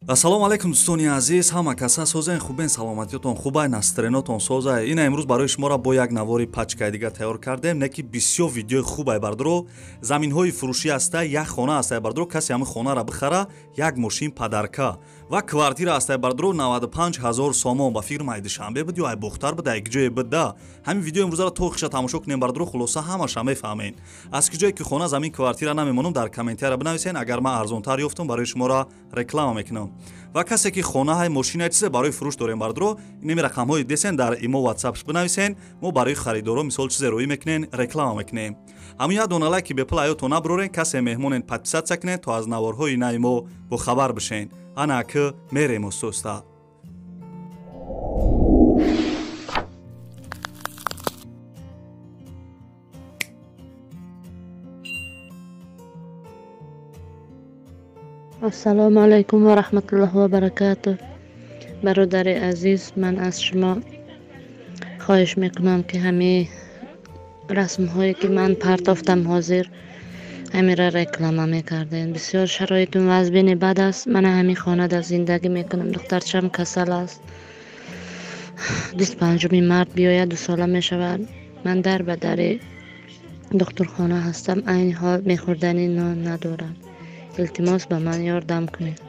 Ассалому алайкум дӯстони азиз, ҳама каса созен, хубен, саломатиётон хубай, настроениятон созай. Ина имрӯз барои шуморо бо як навори пачкаи дига тайёр кардем, не ки бисёр видеои хубай бардро. Заминҳои фурӯшӣ ҳаста, як хона ҳастай бардро, касе ҳамин хонаро бихара, як мошин подарка ва квартира ҳастай бардро 95 ҳазор сомон. Ба фикр май Душанбе буд ё ай Бохтар буд, ай ҷое буд да. Ҳамин видео имрӯзаро то хиша тамошо кунем бардро, хулоса ҳамаша мефаҳмед. Аз куҷое ки хона, замин, квартира намемонам, дар комментария бинависен, агар ман арзонтар ёфтам барои шуморо реклама мекунам. Ва касе ки хонаҳай, мошина, чизе барои фурӯш дорем бардро, инами рақамҳои десен дар имо ватсапш бинависен, мо барои харидоро мисол чизе роӣ мекунем, реклама мекунем. Ҳамин як дона лайки бепул аёто набурорен, касе меҳмонен подписаться кунен то аз наворҳои наи мо бохабар бишен. Ана ки мерем устоста. Ассалому алайкум ва раҳматуллоҳи ва баракатуҳ. Бародари азиз, ман аз шумо хоҳиш мекунам, ки ҳамин расмҳое ки ман партофтам ҳозир, ҳаминро реклама мекардем. Бисёр шароитум вазбини бад аст. Ман ҳамин хонада зиндагӣ мекунам. Духтарчам касал аст. 25 март биёяд, 2 сола мешавад. Ман дар ба дари духтурхона ҳастам. Айни ҳол мехӯрдани нон надорам. Илтимос, ба ман ёрдам кунед.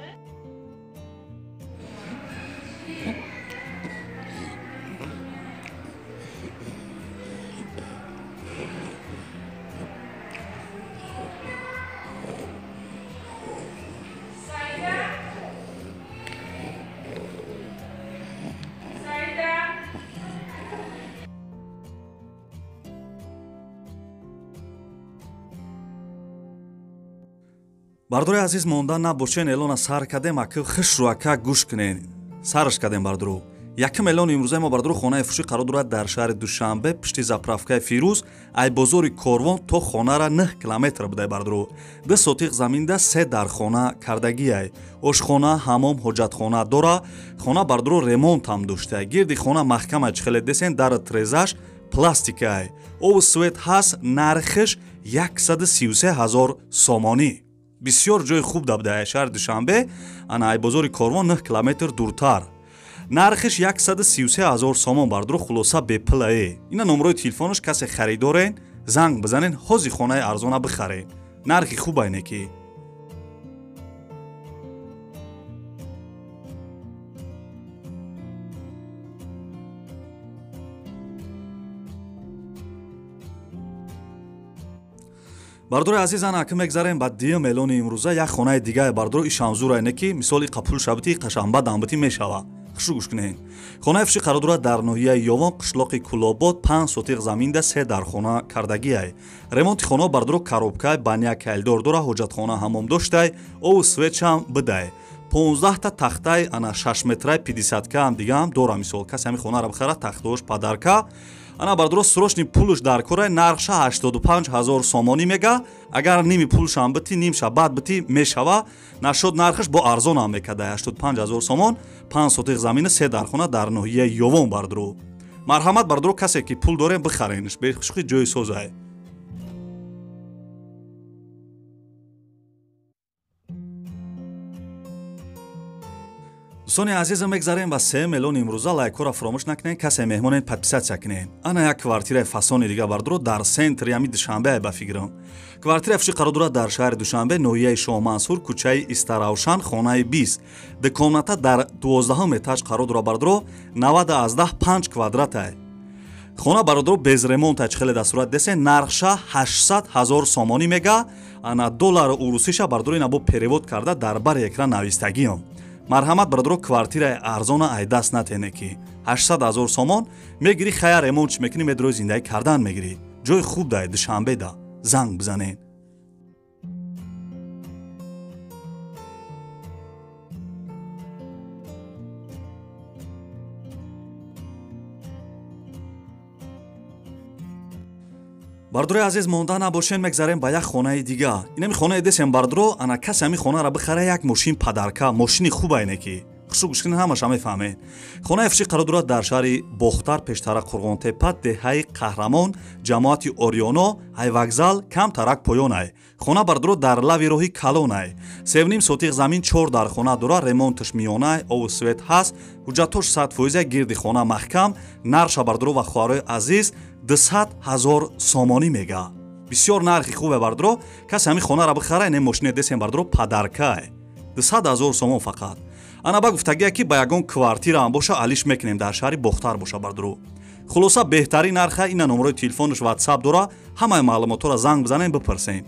Бардори азиз, монда набошен, элона сар кардем, аки хушру ака гӯш кунен. Сараш кардем бардору. Якум элони имрӯзаи мо бардору хонаи фурӯшӣ қарор дорад дар шаҳри Душанбе, пишти заправкаи Фирӯз, ай бозори Корвон то хонара 9 километр будай бардору. 2 сотиқ заминда 3 дархона кардагиай. Ошхона, ҳамом, ҳоҷатхона дора. Хона бардору ремонт ҳам дошта. Гирди хона маҳкама чихеле десен, дар трезаш пластикай. Обу свет ҳаст, нархиш 133 ҳазор сомонӣ. Бисёр ҷои хуб дабуда шаҳри Душанбе, ана ай бозори Корвон 9 километр дуртар. Нархиш 133 ҳазор сомон бардро, хулоса бепулае. Ина номрои телефонаш, касе харидорен, занг бизанен, ҳози хонаи арзона бихарен. Нархи хуб айне ки. Бардори азиз, ана аки мегзарем ба дуюм эълони имрӯза, як хонаи дигаи бардоро ишамзура не ки мисоли қапул шабити қашанба дамбити мешава. Хушу гӯш кунед. Хонаи фурӯшӣ қарор дорад дар ноҳияи Ёвон, қишлоқи Кулобод, 5 сотиқ заминда 3 дархона кардагиай. Ремонти хона бардоро коробкай, баня кайлдор дора, ҳоҷатхона ҳамом доштай, обу светчам бидай. 15 та тахтай ана 6 метрай 50 ка ҳам дигаам дора. Мисол касе ҳамин хонаро бихара, тахтаош подарка. Ана бардоро срочный пулш дар корай, нархша 85 ҳазор сомонӣ мега. Агар ними пулшам бити, нимша баъд бити мешава. Нашуд нархш бо арзон ҳам мекарда 85 ҳазор сомон, 5 сотиқ замина, 3 дархона дар ноҳияи Ёвон бардоро. Марҳамат бардоро, касе ки пул дорем бихаренш, бехушқи ҷои созай. Дӯстони азизам, мегзарем ба 3 миллион имрӯза. Лайкҳоро фаромӯш накунед, касе меҳмонен подписаться кунед. Ана як квартираи фасони дига бардоро дар центри ҳами Душанбе ба фикрам. Квартираи фурӯшӣ қарор дорад дар шаҳри Душанбе, ноҳияи Шоҳмансур, кӯчаи Истаравшан, хонаи 20. Ду комната дар 12 этаж қарор дорад бардоро, 90,5 квадратай. Хона бародаро без ремонта чихеле дар сурат десен, нархша 800 ҳазор сомонӣ мега. Ана доллару урусиша бардоро ина бо перевод карда дар бари экран навистагиам. Марҳамат бародаро, квартираи арзона ай даст натене ки 800 ҳазор сомон мегирӣ, хая ремонт чӣ мекунӣ, медрои зиндагӣ кардан мегирӣ. Ҷои хуб дай Душанбе да, занг бизанед. Бардори азиз, монда набошен, мегзарем ба як хонаи дига. Инами хонаи десем бардоро, ана касе ҳамин хонаро бихара, як мошин подарка, мошини хуб айне ки. Хушу гӯш кунед, ҳамаша мефаҳмед. Хонаи фурӯшӣ қарор дорад дар шаҳри Бохтар, пештара Қурғонтепа, деҳаи Қаҳрамон, ҷамоати Ориёно, ай вокзал камтарак поёнай. Хона бардоро дар лави роҳи калонай. 3.5 сотиқ замин, 4 дар хона дора, ремонташ миёнай, ову свет ҳаст, ҳуҷҷатош 100%, гирди хона маҳкам, нарша бардоро ва хоҳарои азиз 200 000 сомонӣ мега. Бисёр нархи хубе бардоро, касе ҳамин хонаро бихара, ине мошине десем бардоро падаркай. 200 000 сомон фақат. Ана ба гуфтагия ки ба ягон квартира ҳам боша алиш мекунем, дар шаҳри Бохтар боша бардоро. Хулоса беҳтарин нарха, ина номерои телефонаш WhatsApp дора, ҳамаи маълумотҳоро занг бизанем, бипурсем.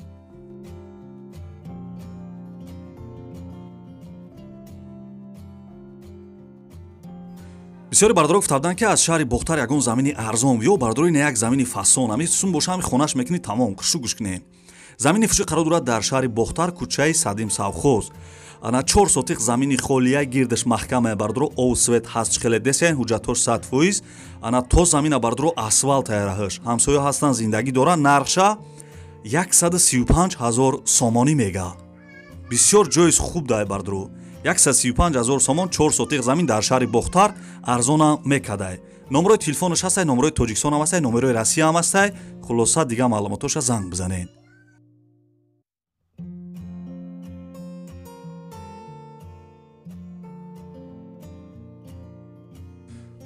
Бисёри бардоро гуфта буданд ки аз шаҳри Бохтар ягон замини арзон ё бардоро ина як замини фасон, ҳамин сум боша ҳамин хонаш мекунӣ тамом. Хушу гӯш кунем. Замини фурӯшӣ қарор дорад дар шаҳри Бохтар, кӯчаи Садим Савхоз. Ана 4 сотиқ замини холия, гирдаш маҳкамая бардоро, ов свет ҳаст, хеле десен, ҳуҷҷатҳош 100%. Ана то замина бардоро асфалт аяраҳаш. Ҳамсоя ҳастанд, зиндагӣ доранд, нархша 135 000 сомонӣ мега. Бисёр ҷоиз хуб дай бардоро. 135 000 сомон 4 сотиқ замин дар шаҳри Бохтар арзона мекадай. Номерои телефонаш ҳастай, номерои Тоҷикистон ҳам ҳастай, номерои Россия ҳам ҳастай. Хулоса дига маълумотоша занг бизанед.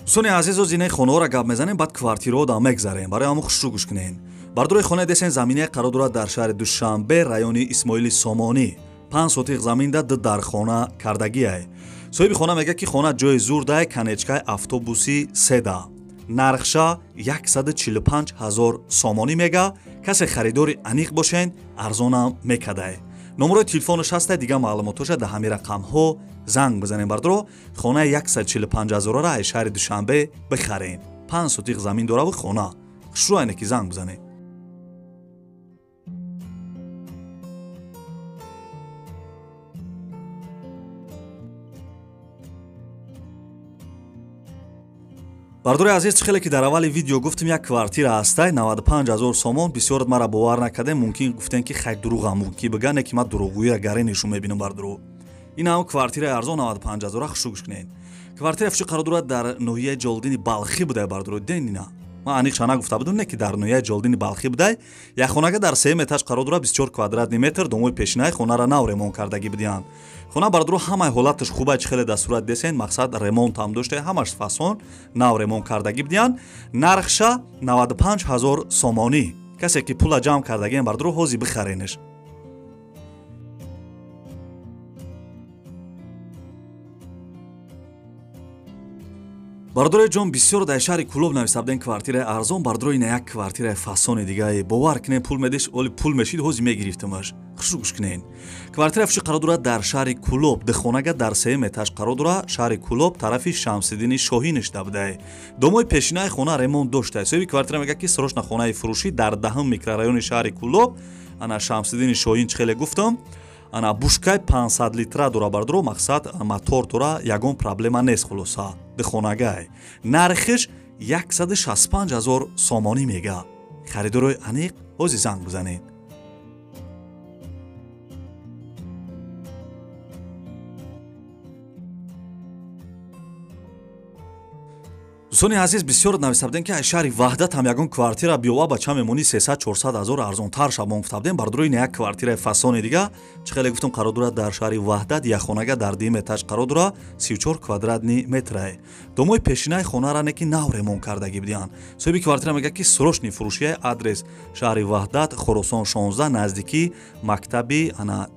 Дӯстони азиз, оз инаи хонаҳоро гап мезанем, баъд квартираҳо да мегзарем. Барои ҳамон хушрӯ гӯш кунед. Бардорои хонаи десен замине қарор дорад дар шаҳри Душанбе, райони Исмоили Сомонӣ. 5 сотиқ заминда 2 дар хона кардагиай. Соҳиби хона мегӯяд ки хона ҷои зурдай, конечкаи автобуси седа. Нархша 145 000 сомонӣ мега. Касе харидори аниқ бошен, арзонам мекадай. Номерои телефонаш ҳастай, дига маълумотоша дар ҳамин рақамҳо занг бизанем бардоро. Хонаи 145 000-ро аз шаҳри Душанбе бихарем. 5 сотиқ замин дораву хона. Хушрӯ айне ки занг бизанем. Бардори азиз, чӣ хеле ки дар аввали видео гуфтем, як квартира ҳастай 95 000 сомон. Бисёрат мара бовар накардем, мумкин гуфтем ки хай дурӯғам мумкин биган, не ки ман дурӯғгӯя гаре нишон мебинам бардоро. Ин ҳам квартираи арзон 95 000, хушу гӯш кунед. Квартира фурӯшӣ қарор дорад дар ноҳияи Ҷолдини Балхӣ будай бардоро. Ден ина. Ман аниқша нагуфта будам, не ки дар ноҳияи Ҷолдини Балхӣ будай. Як хонага дар 3 этаж қарор дорад, 24 квадратни метр, домои пешинаи хонара нав ремонт кардагӣ будиянд. Хона бардоро ҳамаи ҳолаташ хубай, чӣ хеле дар сурат десен, мақсад ремонт ҳам дошта, ҳамаш фасон нав ремонт кардагӣ будиянд. Нархша 95 000 сомонӣ. Касе ки пула ҷамъ кардагиам бардоро, ҳозир бихаренаш. Бардорои ҷон, бисёр дар шаҳри Кулоб нависта будем квартираи арзон. Бардорои ина як квартираи фасони дигае. Бовар кунед, пул медиш, оли пул мешид, ҳозир мегирифтамаш. Хушу гӯш кунед. Квартира фурӯшӣ қарор дорад дар шаҳри Кулоб, духонага дар 3 этаж қарор дорад. Шаҳри Кулоб тарафи Шамсиддини Шоҳӣ ништа будай. Домои пешинаи хона ремонт дошта. Соҳиби квартира мегӯяд ки срочно хонаи фурӯшӣ дар 10 микрорайони шаҳри Кулоб, ана Шамсиддини Шоҳин, чӣ хеле гуфтам, ана бушкаи 500 литра дора бардоро, мақсад мотор дора, ягон проблема нест. Хулоса духонагай. Нархиш 165 000 сомонӣ мега. Харидорои аниқ ҳозир занг бизанед. Дӯстони азиз, бисёр нависта будем ки аз шаҳри Ваҳдат ҳам ягон квартира биёва, ба чанд мемонӣ 300-400 ҳазор арзонтар шабон гуфта будем. Бардорои ина як квартираи фасони дига, чӣ хеле гуфтам, қарор дорад дар шаҳри Ваҳдат, як хонага дар 2 этаж қарор дорад, 34 квадратни метрае. Домои пешинаи хонара не ки нав ремонт кардагӣ будиянд. Соҳиби квартира мегӯяд ки срочный фурӯшияи, адрес шаҳри Ваҳдат, Хоросон 16, наздикии мактаби ана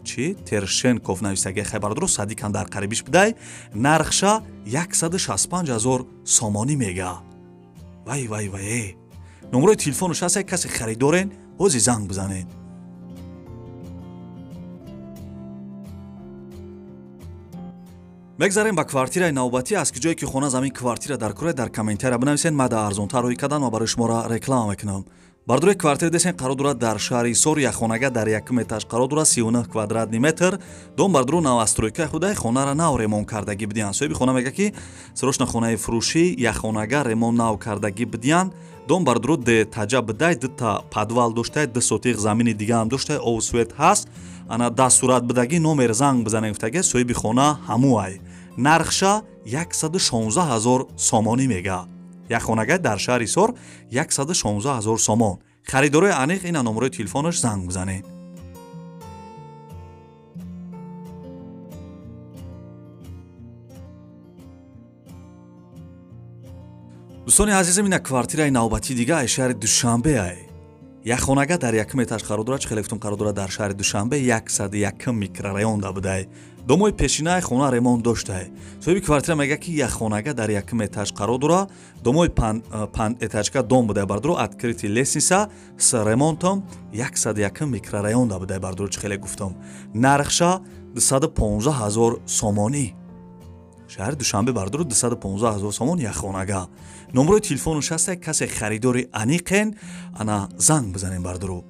чи Тершенков нависагии хай бардоро, садикан дар қарибиш будай. Нархша 165 000 сомонӣ мега. Вай вай вай. Номерои телефонаш ҳаст, касе харидорен, ҳозир занг бизанед. Мегзарем ба квартираи навбатӣ. Аз ки ҷое ки хона замин квартира дар куре, дар комментария бинависед, ман дар арзонтар рӯй кардан ва барои шуморо реклама мекунам. Бардорои квартира десен қарор дорад дар шаҳри Ҳисор, як хонага дар 1 этаж қарор дорад, 39 квадратни метр. Дом бардоро новостройка худай, хонара нав ремонт кардагӣ будиянд. Соҳиби хона мегӯяд ки срочно хонаи фурӯшӣ, як хонага ремонт нав кардагӣ будиянд. Дом бардоро таҷа будай, дута подвал доштай, 2 сотиқ замини дига ҳам доштай, ов свет ҳаст. Ана даст сурат будагӣ, номер занг бизанед гуфтагӣ, соҳиби хона ҳамуай. Нархша 116 000 сомонӣ мега. Як хонага дар шаҳри Ҳисор 116 000 сомон. Харидорои аниқ ина номерои телефонаш занг бизанед. Дӯстони азизам, ина квартираи навбатии дига ай шаҳри Душанбе ай. Як хонага дар якум этаж қарор дорад, чӣ хеле гуфтум қарор дорад дар шаҳри Душанбе 101 микрорайонда будай. Домои пешинаи хона ремонт доштай. Соҳиби квартира мегӯяд, ки як хонага дар якум этаж қарор дорад, домои панҷ этажка дом будай бардоро, открытый лестница с ремонтом 101 микрорайонда будай бардоро, чӣ хеле гуфтум. Нархша 215 000 сомонӣ. Шаҳри Душанбе бардоро 215 000 сомон як хонага. Номерои телефонаш ҳаст, касе харидори аниқен, ана занг бизанем бардоро.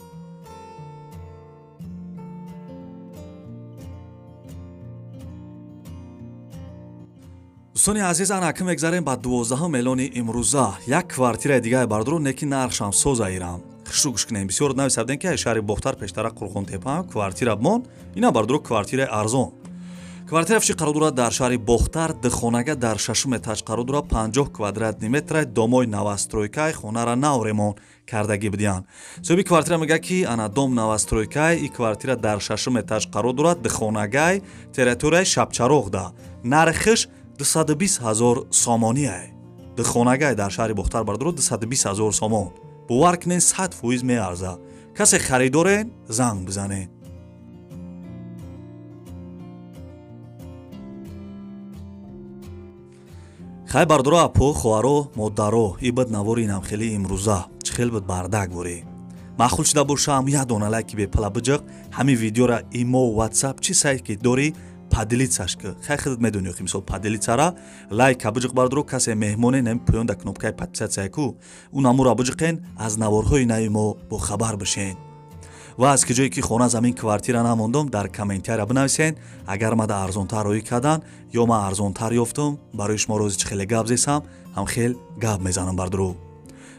Дӯстони азиз, ана акм мегзарем ба 12 миллиони имрӯза. Як квартираи дигаи бардоро, не ки нархшам соза ирам. Хушрӯ гӯш кунем. Бисёр нависа будем, ки шаҳри Бохтар пештара Қурғонтепа квартира бимон. Ина бардоро квартираи арзон. Квартира фиши қарор дорад дар шаҳри Бохтар, духонага дар шашум этаж қарор дорад, 50 квадратный метр, домои новостройкаи хонара нав ремонт кардагӣ будиянд. Соҳиби квартира мегӯяд, ки ана дом новостройкаи, и квартира дар шашум этаж қарор дорад, духонагай, территорияи Шабчароғда. Нархиш 220 000 сомонӣ ай. Духонагай дар шаҳри Бохтар бардоро 220 000 сомон. Бовар кунед, 100% меарзад. Касе харидорен, занг бизанед. Хай бардоро, апо, хоҳаро, модаро, и бад навори инам хеле имрӯза. Чӣ хел буд бардак ворӣ. Маъқул шуда бошам, як дона лайки бепала биҷиқ, ҳамин видеора имо, WhatsApp, чӣ сайт ки дорӣ, поделиться-ш ки. Хай худат медонӣ, ки мисол поделиться-ра лайка биҷиқ бардоро, касе меҳмоне, нами поён дар кнопкаи подписаться ку, ун амура биҷиқен, аз наворҳои нави мо бохабар бишен. Ва аз ки ҷое ки хона, замин, квартира намондум, дар комментария бинависен, агар мада арзонтар роӣ кардан ё ман арзонтар ёфтум, барои шумо рози чӣ хеле гап зесам, ҳам хел гап мезанам бардоро.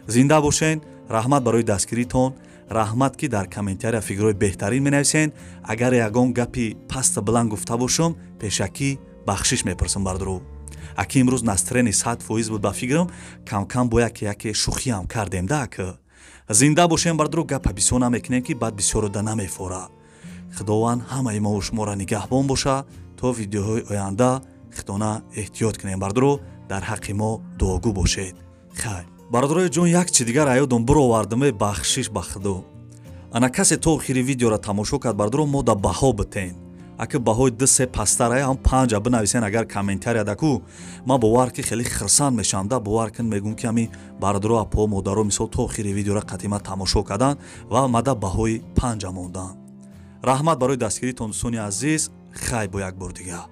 Зинда бошен, раҳмат барои дастгиритон, раҳмат ки дар комментария фикрҳои беҳтарин менависен. Агар ягон гапи паста баланд гуфта бошам, пешакӣ бахшиш мепурсам бардоро. Аки имрӯз настроение 100% буд ба фикрам, кам-кам бо яке яке шӯхиам кардем да ака. Зинда бошем бардоро, гапа бисёр намекунем, ки баъд бисёро да намефора. Худованд ҳамаи мову шуморо нигаҳбон боша. То видеоҳои оянда худона эҳтиёт кунем бардоро, дар ҳаққи мо дуогӯ бошед. Хайр бародарои ҷон, як чи дигар аёдон бировардаме, бахшиш ба худо. Ана касе то охири видеоро тамошо кард бардоро, мо да баҳо битен. Аки баҳои 2-3 пастара ҳам 5 бинависен агар комментария даку, ман бовар ки хеле хирсанд мешавам да, бовар кун мегӯм, ки ҳами бародаро, апо, модаро мисол то охири видеоро қатима тамошо кардан ва мада баҳои 5 мондан. Раҳмат барои дастгиритон дӯстони азиз. Хай бо як бор дига.